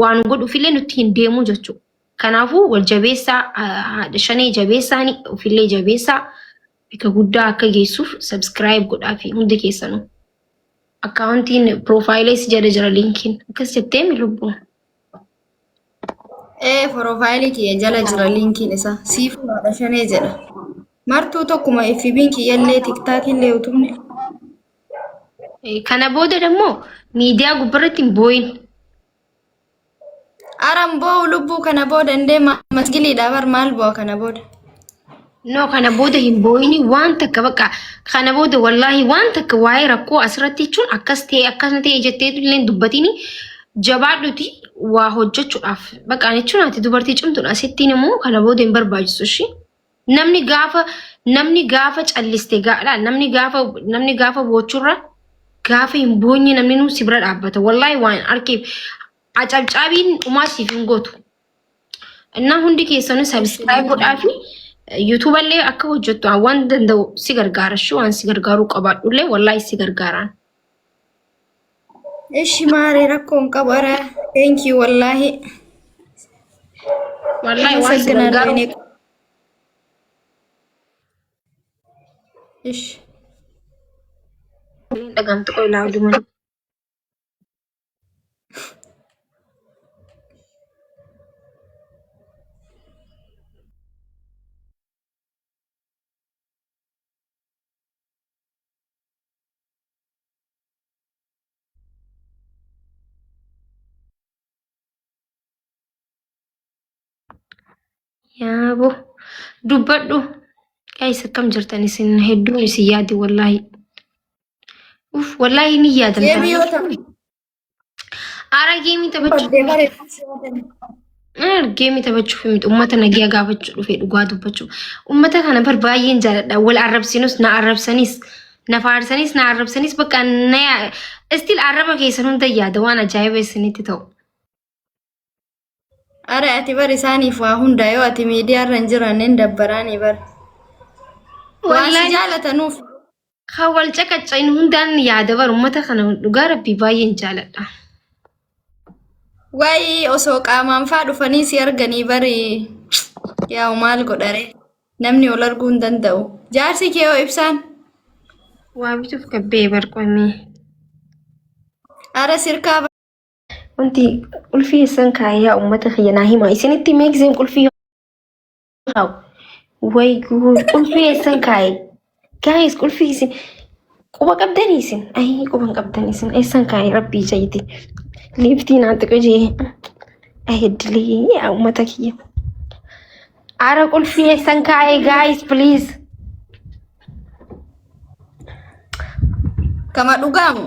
Waa nu godhuufillee nutti hin deemu jechuudha. Kanaafuu wal jabeessaa, haadha shanee jabeessaani ofillee jabeessaa bika guddaa akka geessuuf subscribe godhaa fi hundi keessanuu. Akkaawuntiin piroofaayilii si jala jira linkiin. Akkas jettee mi lubbuu? Ee piroofaayilii kiyya jala jira linkiin isaa. Siif haadha shanee jedha. Martuu tokkuma FB'n kiyyallee TikTokillee utubni. Kana booda immoo miidiyaa gubbarratti hin boo'in. Aran boo'u lubbuu kana booda hin deema masgiliidha bar maal boo'a kana booda. No kana booda hin boo'ini waan takka bakka kana booda wallaahi waan takka waa'ee rakkoo asirratti jechuun akkas ta'e akkas ta'e jettee illee dubbatini jabaadhuti waa hojjechuudhaaf bakka jechuun ati dubartii cimtuudha asittiin immoo kana booda hin barbaachisu ishii. Namni gaafa namni gaafa calliste gaadha namni gaafa namni gaafa boochurra gaafa hin boonye namni nuu si bira dhaabbata wallaahi waan arkeef acabcaabiin umaa siif hin gootu. Innaa hundi keessanuu subscribe godhaa fi YouTube illee akka hojjettu waan danda'u si gargaara shi waan si gargaaruu qabaadhullee wallaahi si gargaaraan. Ishi maaree rakkoo hin qabu ara. Thank you wallaahi. Wallaahi waan si Amesegnallo gargaaru የኔ Ishi. Dhagamtu qoy laawduma. Yaabo dubbadhu. Guys akkam jirtan isin hedduun isin yaade wallaahi. Uff wallaahi ni yaadamta. Geemii yoo ta'u. Ara geemii taphachuuf Baddee bareedu si yaadame. Ara geemii taphachuuf miti uummata nagiyaa gaafachuu dhufe dhugaa dubbachuu. Uummata kana bar baay'een jaaladha. Wal arrabsinus na arrabsanis na faarsanis na arrabsanis bakka na istil arraba keessan hunda yaada waan ajaa'iba isinitti ta'u. Ara ati bar isaaniif waa hunda yoo ati miidiyaa irra hin jiranne hin dabbaraanii bar. Waan si Wallaahi jaalatanuuf. kan wal caqacain hundaan yaada bar uummata kana dhugaa rabbii baay'een jaaladha. Wayi osoo qaamaan faa dhufanii si arganii bari yaa'u maal godhare namni ol arguu hin danda'u. Jaarsi kee hoo ibsaan? Waa bituuf gabbee bar qoymee. Ara sirkaa Wanti qulfii eessan kaa'ee yaa uummata kiyya naa himaa. Isinitti himee giseen qulfii kaa'u. Way guud qulfii eessan kaa'e. Guys qulfii isin quba qabdanii isin. Ayii quba hin qabdanii isin eessan kaa'e rabbii jayti. Liiftii naa xiqqoo jee. Ayii dilee yaa uummata kiyya. Ara qulfii eessan kaa'e guys please. Kama dhugaamu.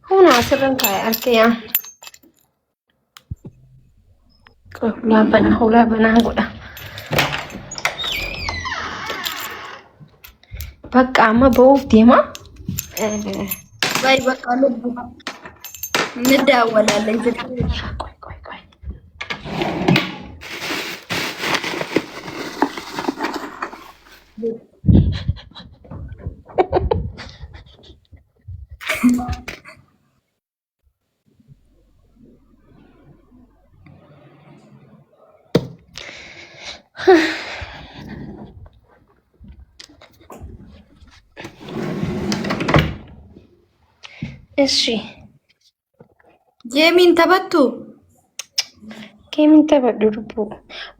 Humna asirran kaa'e harka yaa. Hulaa banaa hulaa banaa godha. Bakka amma ba'uuf deema. Bayi bakka lubbu. Inni daawwalaallee jira. Qoy qoy qoy. Ishi. Geemiin taphattu? Geemiin taphadhu lubbuu.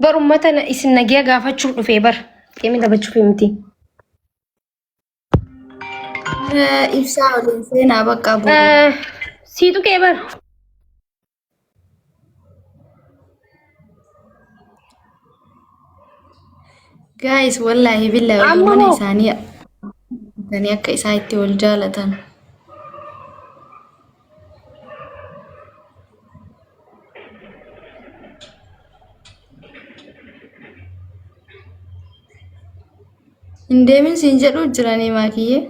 Bar uummata isin nagiya gaafachuuf dhufee bar. Geemiin taphachuuf miti. Ibsaa waliin seenaa bakka boru. Sii tuqee bar. Guys, wallaahi billahi Amma mana hoo? isaanii isaanii akka isaa itti wal jaalatan. Hin deemin siin jedhuu jiranii maakiyyee.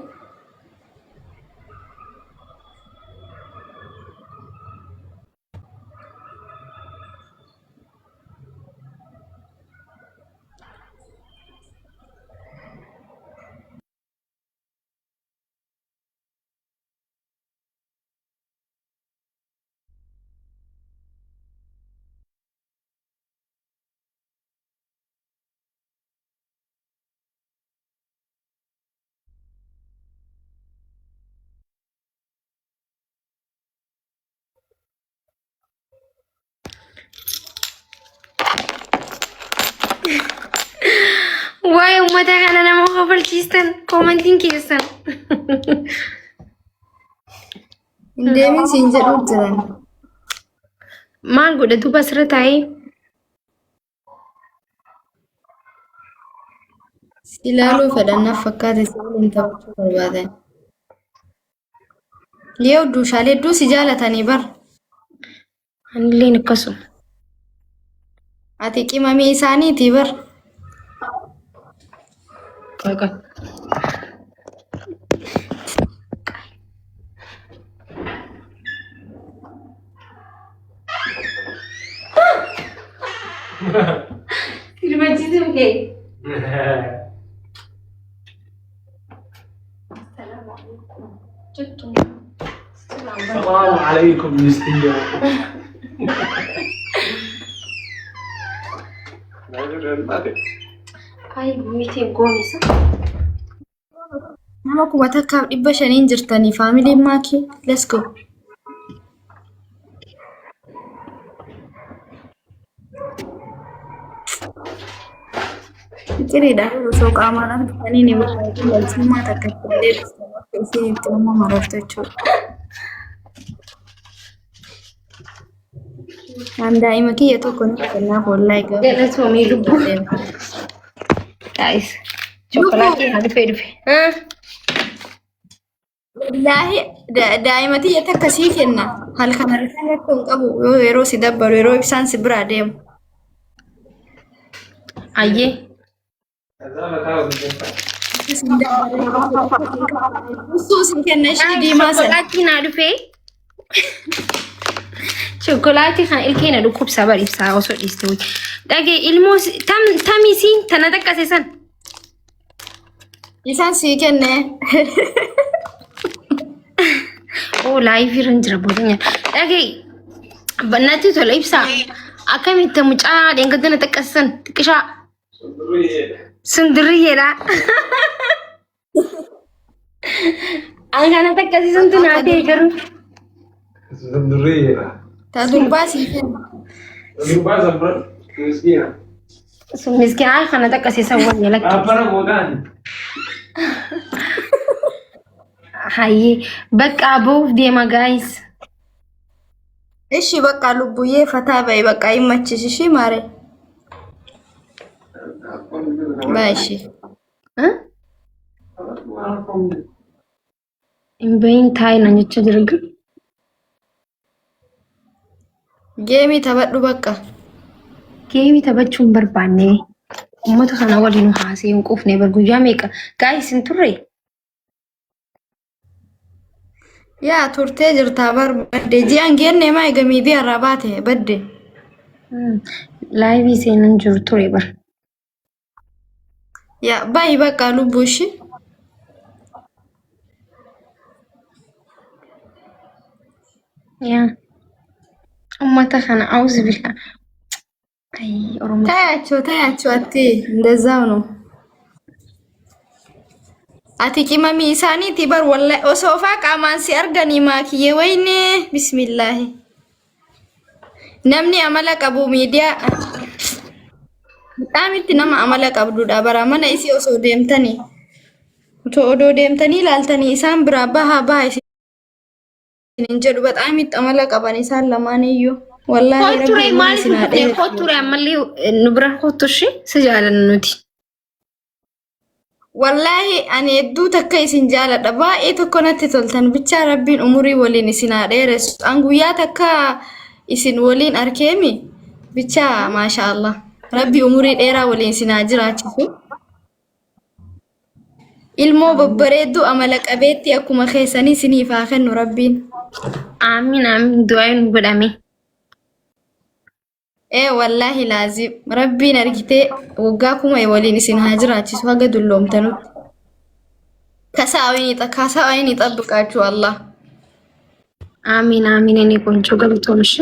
Waa'ee uummata kana nama kofalchiistan koomantiin keessan. Hin deemin siin jedhuu jiran. Maal godha duuba asirra taa'ee? Si ilaaluu fedhan naaf fakkaate si waliin taphachuu barbaadan. Yoo duushaalee hedduu si jaalatanii bar. Anilleen akkasuma. Ati qimamii isaaniitii bar. Qoy qoy. Hirmachiisuun kee. السلام عليكم مستيا. Ay, miti goonisa. Nama 1500n jirtanii faamiliin maakii. Let's go. Fiqiriidha. Osoo qaamaan argitanii ni barbaadu. Waltummaa takka illee akka isiin itti nama marartu jechuudha. An daa'ima kiyya tokko ni kennaaf wallaahi gaafa. Galatoomii lubbuu. Guys, chocolate na dhufee dhufe. Ah, Wallaahi daa'ima tiyya takka sii kenna. Halkan halkan rakkoo hin qabu yoo yeroo si dabbaru yeroo ibsaan si biraa deemu. Ayyee. Ussuu sin kenna ishii diimaa sana. Chocolate na dhufee. Chocolate kan ilkee na dhukkubsa bar ibsaa osoo dhiiste wayii. Dhagee ilmoo tam tamisiin tana xaqqase san. Isaan sii kenne. Oo live irra hin jira booda nyaata. Dhagee natti tola ibsaa. Akkamitti mucaa dheengadda na xaqqase san xiqqishaa. Sundiriyyeedha. An kana xaqqasiisantu naa ta'e garuu. Sundiriyyeedha. Ta durbaa sii kenne. Durbaa sanbira miskiina. Sun miskiina kana xaqqasiisan wayya lakki. Abbara gootaan. Hayyee bakka ba'uuf deema gaayis. Ishi bakka lubbuyyee fataa ba'i bakka hin machiisi ishii maare. Baa ishii. Hin bahin taa'i naan jecha jira garuu. Geemii taphadhu bakka. Geemii taphachuu hin barbaanne. Uummata kana waliin haasee hin quufne bar guyyaa meeqa. Gaayis hin turre. Yaa turtee jirtaa bar badde ji'aan geenne maa egaa miidiyaa irraa baate badde. Laayivii seenan jiru ture bar. Yaa bahi bakka lubbuu ishii. Yaa uummata kana auzu billah. Ay Oromoo. ታያቸው ታያቸው አቲ እንደዛው ነው። Ati qimamii isaaniiti bar wallahi osoo faa qaamaan si arganii maakiyye wayne bismillaahi. Namni amala qabu miidiyaa Bixaamitti nama amala qabdudha bara mana isii osoo deemtanii osoo odoo deemtanii ilaaltanii isaan biraa bahaa bahaa isiniin jedhu bixaamitti amala qaban isaan lamaan iyyuu. Wallaahi Kottu rabbi ree umurii maaliif isin nu haa dhufne dheeressu. kottu ree ammallee nu bira kottu ishee si jaalanna nuti. Wallaahi ani hedduu takka isin jaaladha. Baay'ee tokko natti toltan. Bichaa rabbiin umurii waliin isin haa dheeressu. An guyyaa takka isin waliin arkeemi. Bichaa maasha Allah. Rabbi umurii dheeraa waliin isin haa jiraachisu. Ilmoo babbareedduu amala qabeettii akkuma keessanii isiniif haa kennu rabbiin. Amiin amiin du'aa nu godhame. Ee wallaahi laazim rabbiin argitee waggaa kuma waliin isin haa jiraachisu haga dulloomtanutti. ከሰው አይን ይጠብቃችሁ አላህ። Amiin amiin እኔ ቆንጆ ገብቶምሽ